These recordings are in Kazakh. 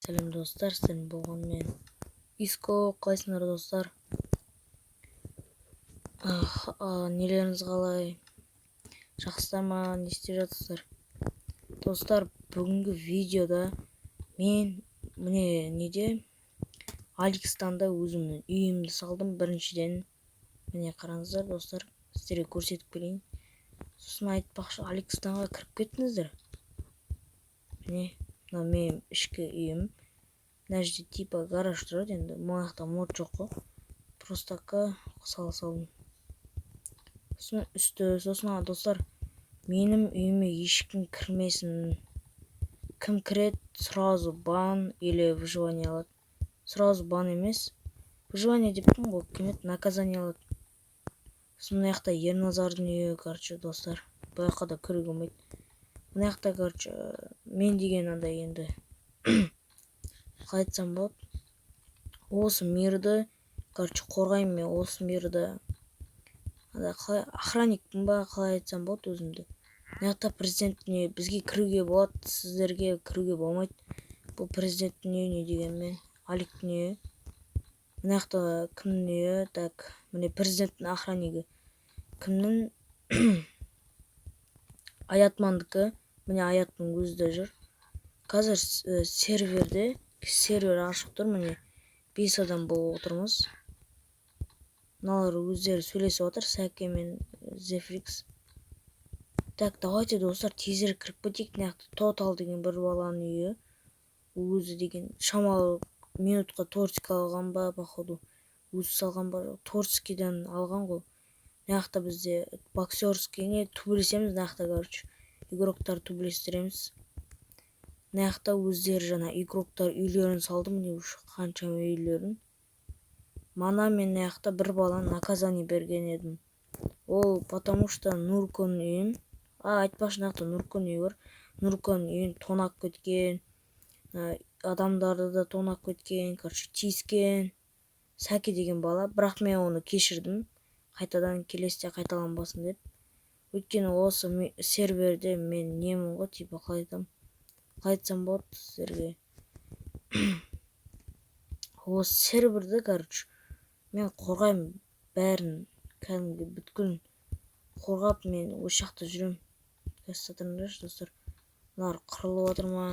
Сәлем, достар, сіздермен болған мен, Иско. Қалайсыңдар, достар? Нелеріңіз қалай, жақсыздар ма? Не істеп жатырсыздар, достар? Бүгінгі видеода мен міне неде, Аликстанда өзімнің үйімді салдым біріншіден. Міне, қараңыздар, достар, сіздерге көрсетіп келейін. Сосын, айтпақшы, Аликстанға кіріп кеттіңіздер. Міне, мынау менің ішкі үйім. Мына жерде типа гараж тұрады. Енді мына жақта мод жоқ қой, просто так сала салдым. Сосын үсті. Сосын, достар, менің үйіме ешкім кірмесін. Кім кіреді, сразу бан или выживание алады. Сразу бан емес, выживание деппін ғой, кім еді, наказание алады. Сосын мына жақта Ерназардың үйі. Короче, достар, бұл жаққа да кіруге болмайды. Мына жақта, короче, мен деген андай, енді қалай айтсам болады, осы мирді, короче, қорғаймын мен осы мирді. Андай қалай, охранникпін ба, қалай айтсам болады өзімді. Мына жақта президенттің үйі. Бізге кіруге болады, сіздерге кіруге болмайды. Бұл президенттің үйі, не дегенмен Аликтің үйі. Мына жақта кімнің үйі? Так, міне, президенттің охраннигі кімнің? Аятмандікі. Міне, Аяттың өзі де жүр қазір серверде. Сервер ашық тұр. Міне, бес адам болып отырмыз. Мыналар өздері сөйлесіп жатыр, Сәке мен Зефрикс. Так, давайте, достар, тезірек кіріп кетейік. Мына жақта Тотал деген бір баланың үйі. Өзі деген шамалы минутқа тортик алған ба, походу, өзі салған ба? Торскийден алған ғой. Мына жақта бізде боксерский не, төбелесеміз мына жақта. Короче, игроктар төбелестіреміз. Мына жақта өздері жаңа игроктар үйлерін салды. Міне, уже қаншама үйлерін. Мана мен мына жақта бір баланы наказание берген едім. Ол потому что Нурконың үйін, айтпақшы, мына жақта Нурконың үйі бар. Нурконың үйін тонап кеткен, адамдарды да тонап кеткен. Короче, тиіскен Сәке деген бала. Бірақ мен оны кешірдім, қайтадан келесіде қайталанбасын деп. Өйткені осы серверде мен немін ғой, типа, қалай айтамын, қалай айтсам болады сіздерге, осы серверді, короче, мен қорғаймын бәрін, кәдімгі бүткіл қорғап, мен осы жақта жүремін. Қазір тұрыңдаршы, достар, мыналар қырылып жатыр ма?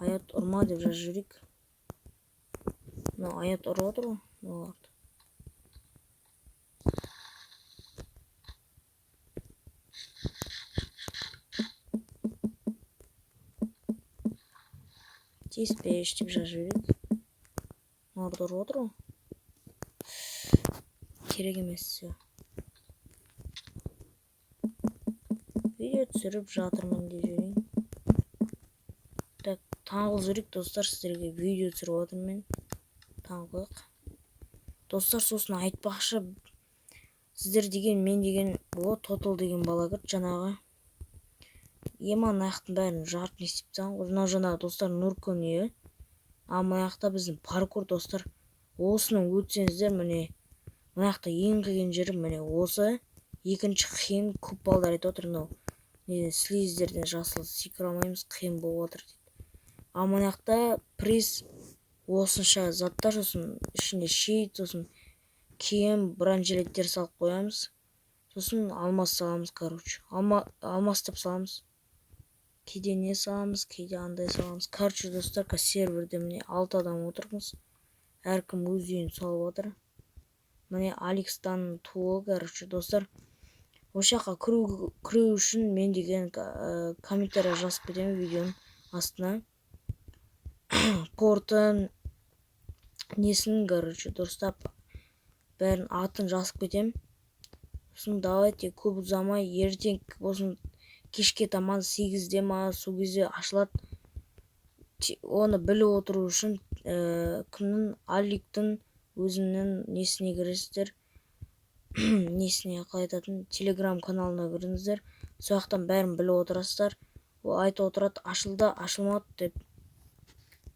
«Аят, ұрма» деп жазып жіберейік. Мынау Аят ұрып отыр ғой мыналарды. «Тиіспеші» деп жазып жіберейік. Мыналарды ұрып отыр ғой, керек емес. Все, «видео түсіріп жатырмын» деп жіберейін. Так, таң жіберейік, достар, сіздерге видео түсіріп жатырмын мен. Таң қылайық, достар. Сосын, айтпақшы, сіздер деген, мен деген, о, Тотал деген бала кірді жаңағы. Ема, мына жақтың бәрін жарып, не істеп тастаған ғой. Мынау жаңағы, достар, Нурконың үйі. А мына жақта біздің паркур, достар. Осыны өтсеңіздер, міне, мына жақта ең қиын жері міне осы. Екінші қиын, көп балдар айтып отыр, мынау неден, слиздерден жасыл секіре алмаймыз, қиын болып жатыр дейді. А мына жақта приз осынша заттар, сосын ішінде щит, сосын киім, бронежилеттер салып қоямыз, сосын алмаз саламыз. Короче, алмаз деп саламыз, кейде не саламыз, кейде андай саламыз. Короче, достар, қазір серверде, міне, алты адам отырмыз, әркім өз үйін салып жатыр. Міне, Аликстанның туы. Короче, достар, осы жаққа кіру үшін мен деген комментарий жазып кетемін видеоның астына, портын, несін, короче, дұрыстап бәрін, атын жазып кетемін. Сосын давайте, көп ұзамай, ертең болсын, кешке таман 8-де ма, сол кезде ашылады. Оны біліп отыру үшін кімнің, Аликтің өзінің несіне кіресіздер, несіне, қалай айтатын, Телеграм каналына кіріңіздер. Сол жақтан бәрін біліп отырасыздар. Ол айтып отырады, ашылды, ашылмады деп,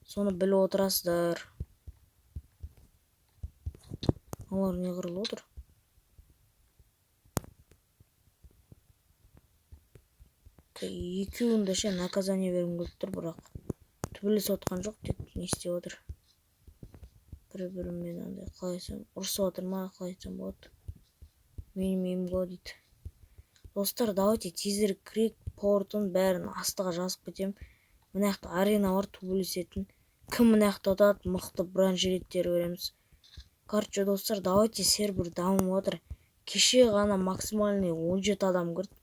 соны біліп отырасыздар. Олар не қырылып отыр? Екеуін де ше наказание бергім келіп тұр, бірақ төбелесіп отқан жоқ, тек не істеп отыр. Бір-бірімен андай қалай айтсам, ұрысып отыр ма, қалай айтсам болады. Менің үйім ғой дейді. Достар, давайте тезірек кірейік, портын бәрін астыға жазып кетемін. Мына жақта арена бар төбелесетін. Кім мына жақта ұтады, мықты бронежилеттер береміз. Короче, достар, давайте сервер дамып отыр. Кеше ғана максимальный 17 адам кірді.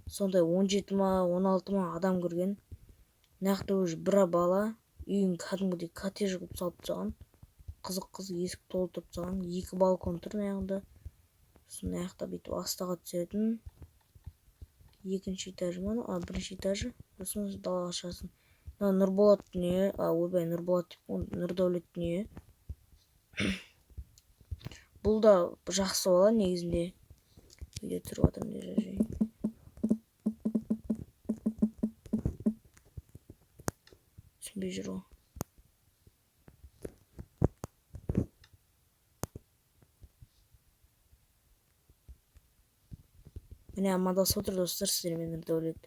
Сондай 17 ма, 16 ма адам кірген. Мына жақта уже бір бала үйін кәдімгідей коттедж қылып салып тастаған. Қызық-қызық есік толтырып тастаған. 2 балкон тұр мына жағында. Сосын мына жақта бүйтіп астыға түсетін. Екінші этажы ма? А, бірінші этажы. Сосын далаға шығасың. Мына Нұрболаттың үйі, а, ойбай, Нұрболат деп қойдым, Нұрдәулеттің үйі. Бұл да жақсы бала негізінде. Үйде тұрып жатырмын деп жазайын. Түсінбей жүр ғой. Міне амандасып отыр достар сіздермен Нұрдәулет.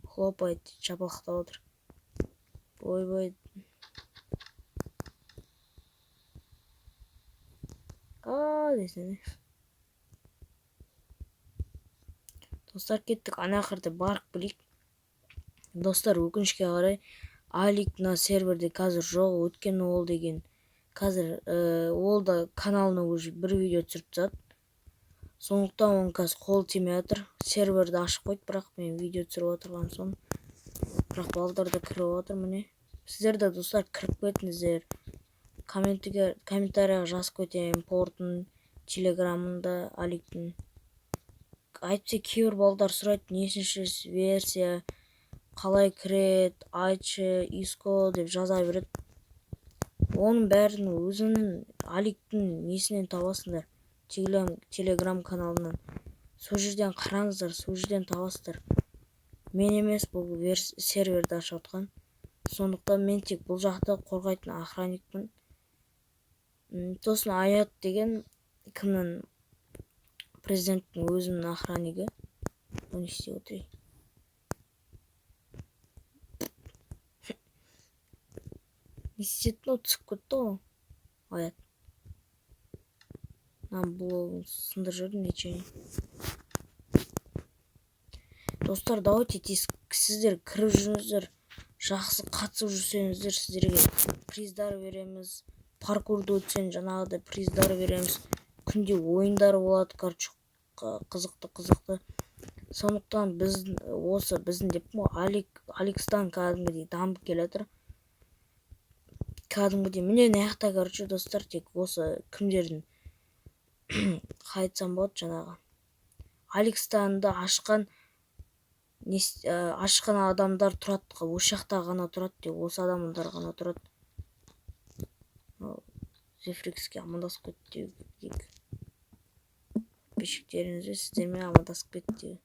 Хлопает, шапалақтап отыр. Ойбай. А, десene. Достар, кеттік ана жақта барып келейік. Достар, өкінішке қарай Алик мына серверде қазір жоқ, өйткені ол деген қазір, ол да каналына уже бір видео түсіріп тастады. Сондықтан оның қазір қолы тимей жатыр. Серверді ашып қойды, бірақ мен видео түсіріп отырған соң. Бірақ балдар да кіріп отыр міне. Сіздер де достар кіріп кетіңіздер. Комментарияға жазып кетемін, портын, телеграмында Аликтің. Әйтпесе кейбір балдар сұрайды, нешінші версия, қалай кіреді, айтшы, иско деп жаза береді. Оның бәрін өзінің Аликтің несінен табасыңдар? Телеграм каналынан. Сол жерден қараңыздар, сол жерден табасыздар. Мен емес бұл серверді ашып отқан. Сондықтан мен тек бұл жақта қорғайтын охранникпін. Сосын Аят деген кімнің, президенттің өзінің охраннигі. Оны істеп отыр. Не істеді мынау, түсіп кетті ғой Аят. Мына блогын сындырып жібердім нечаянно. Достар, давайте тез сіздер кіріп жүріңіздер, жақсы қатысып жүрсеңіздер, сіздерге приздар береміз. Паркурды өтсең жаңағыдай приздар береміз. Күнде ойындар болады, короче, қызықты, қызықты. Сондықтан біз осы біздің деп қой, Аликстан кәдімгідей дамып келе жатыр. Кәдімгідей міне мына жақта, короче, достар, тек осы кімдердің қалай айтсам болады, жаңағы Аликстанды ашқан адамдар тұрады, осы жақта ғана тұрады, тек осы адамдар ғана тұрады. Зефрикске амандасып кетті дейік. Подписчиктеріңізге сіздермен амандасып кетті дейік.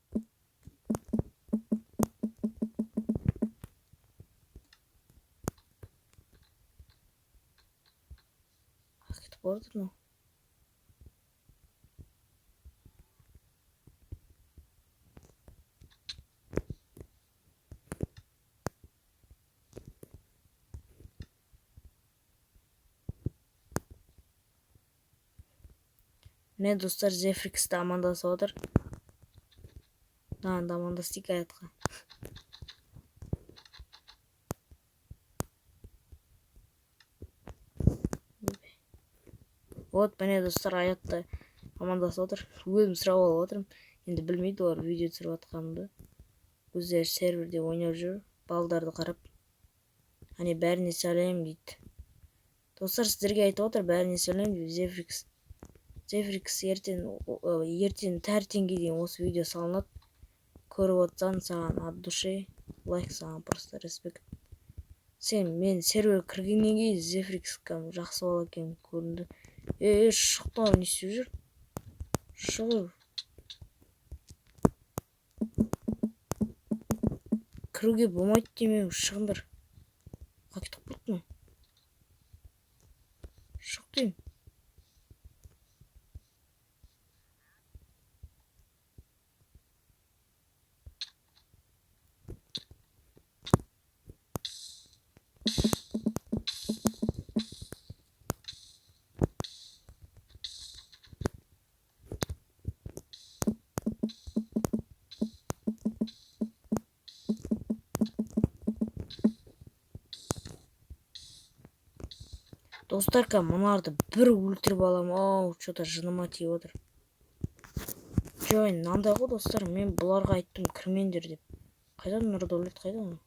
Кетіп бара жатыр мынау. Міне достар, Зефриксті амандасып отыр. Мынаны да амандастық Аятқа. Вот, міне достар, Аятты амандасып отыр. Өзім сұрап алып отырмын. Енді білмейді олар видео түсіріп жатқанымды. Өздері серверде ойнап жүр, балдарды қарап. Әне бәріне сәлем дейді. Достар, сіздерге айтып отыр, бәріне сәлем деп Зефрикс. Зефрикс ертең таңертеңге дейін осы видео салынады. Көріп отырсаң, саған от души лайк, саған просто респект. Сен мен сервер кіргеннен кейін Зефрикс кәдімгі жақсы бала екен көрінді. Е, шықты ау, не істеп жүр? Шығып. Кіруге болмайды демеу, шығыңдар. Қай кетіп қалды мынау? Шық деймін. Достар, мыналарды бір өлтіріп аламын. Ау, что-то жыныма тиіп отыр. Жоқ, енді мынандай ғой, достар, мен бұларға айттым кірмеңдер деп. Қайда Нұрдәулет, қайда оны?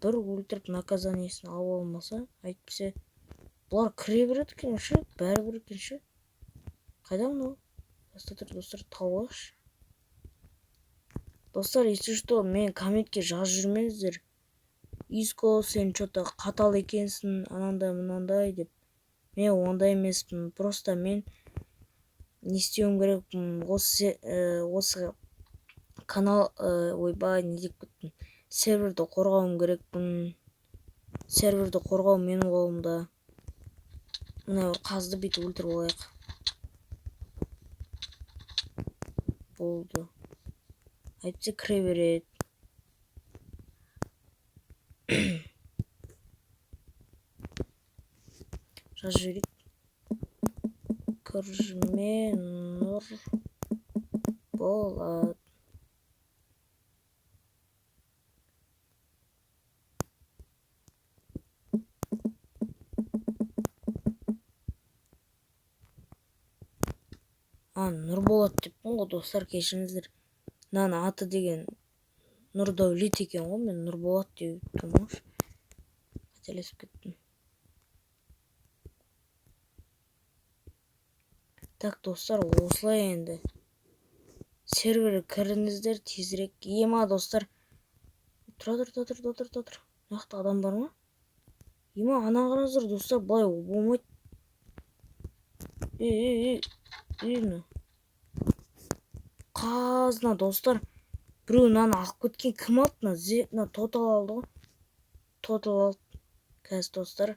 Бір өлтіріп наказаниесін алып алмаса, әйтпесе бұлар кіре береді екен ше, бәрібір екен ше. Қайда мынау? Достар, достар, тауып алайықшы. Достар, если что, мен комментке жазып жүрмеңіздер. Иско, сен чё-то қатал екенсің, анандай мынандай деп. Мен ондай емеспін. Просто мен не істеуім керекпін? Осы канал, ойбай, не деп кеттім? Серверді қорғауым керекпін. Серверді қорғау менің қолымда. Мына бір қазды бүйтіп өлтіріп алайық. Болды. Әйтпесе кіре береді. Жазып жіберейік. Кірме Нұрболат. А, Нұрболат деппін ғой, достар, кешіріңіздер. Мынаның аты деген Нұрдәулет екен ғой, мен Нұрболат деп тұрмын ғой. Қателесіп кеттім. Так, достар, осылай енді. Серверге кіріңіздер тезірек. Ема, достар. Тұра тұр, тұра тұр, тұра тұр, тұра тұр. Мына жақта адам бар ма? Ема, ана қараңыздар, достар, былай болмайды. Ей, ей, ей, ей, мына. Қазына, достар. Біреу мынаны алып кеткен. Кім алды мына? Мына тотал алды ғой. Тотал алды. Қазір, достар,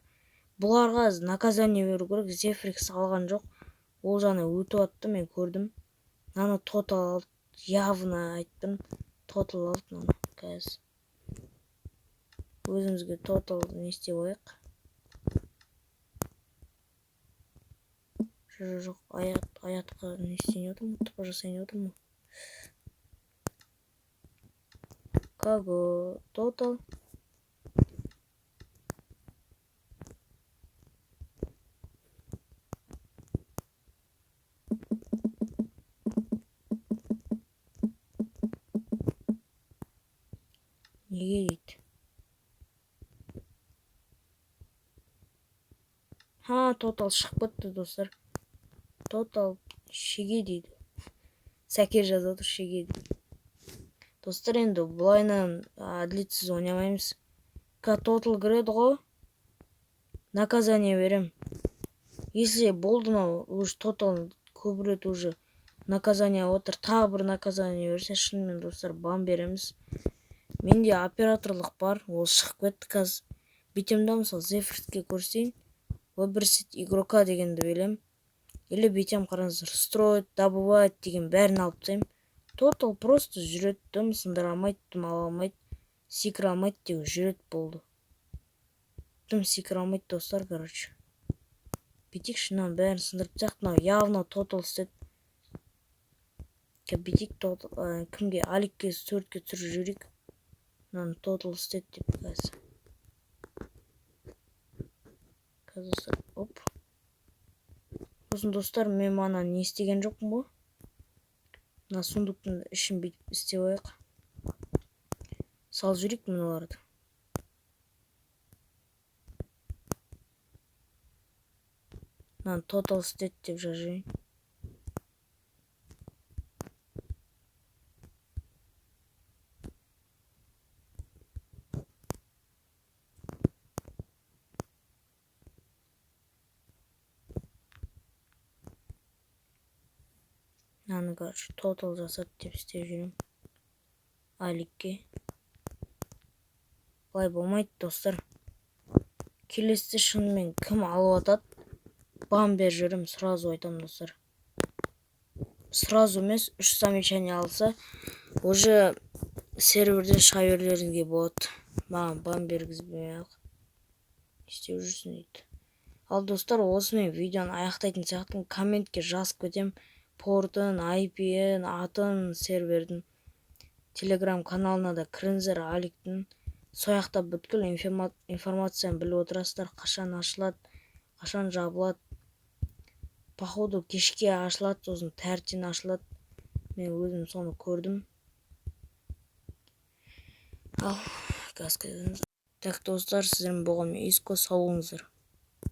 бұларға наказание беру керек. Зефрикс алған жоқ. Ол жаңа өтіп атты, мен көрдім. Мынаны тотал алды. Явно айттым. Тотал алды мынаны. Қазір өзімізге тотал не істеп алайық. Жоқ, жоқ, жоқ, аятқа не істейін деп отырмын, тп жасайын деп отырмын. Кого тотал? Неге дейді? Ха, тотал шығып кетті, достар. Тотал шеге дейді. Сәке жазып отыр, шеге дейді. Достар, енді бұлайынан әділетсіз ойнамаймыз. Ка тотал кіреді ғой. Наказание берем. Если болды мынау, уже тотал көп рет уже наказание отыр. Тағы бір наказание берсе, шынымен, достар, бан береміз. Менде операторлық бар, ол шығып кетті қазір. Бүйтем да, мысалы, Зефирске көрсетейін. Выбросить игрока дегенді берем. Или бүйтем, қараңыздар, строить, добывать деген бәрін алып тастаймын. Тотал просто жүреді, дым сындыра алмайды, дым ала алмайды, секіре алмайды деп жүреді, болды. Дым секіре алмайды, достар, короче. Бүйтейікші, мынаның бәрін сындырып тастайық. Мынау явно тотал істеді. Кә, бүйтейік, тотал, кімге? Аликке суретке түсіріп жіберейік. Мынаны тотал істеді деп қазір. Қазір, достар, оп. Сосын, достар, мен мана не істеген жоқпын ғой. Мына сундуктың ішін бүйтіп істеп алайық. Салып жіберейік мыналарды. Мынаны тотал істеді деп жазып жіберейін. Мынаны, короче, тотал жасады деп істеп жүремін. Аликке. Былай болмайды, достар. Келесіде шынымен кім алып атады, бан беріп жүремін, сразу айтамын, достар. Сразу емес, 3 замечание алса, уже серверден шыға берулеріңізге болады. Маған бан бергізбей-ақ не істеп жүрсің дейді. Ал, достар, осымен видеоны аяқтайтын сияқтымын. Комментке жазып кетемін. Портын, ай пи-ін, атын сервердің. Телеграм каналына да кіріңіздер, Аликтің. Сол жақта бүткіл информацияны біліп отырасыздар, қашан ашылады, Қашан жабылады? Походу, кешке ашылады, сосын таңертең ашылады. Мен өзім соны көрдім. Ал, газ. Так, достар, сіздермен болған мен, Иско. Сау болыңыздар.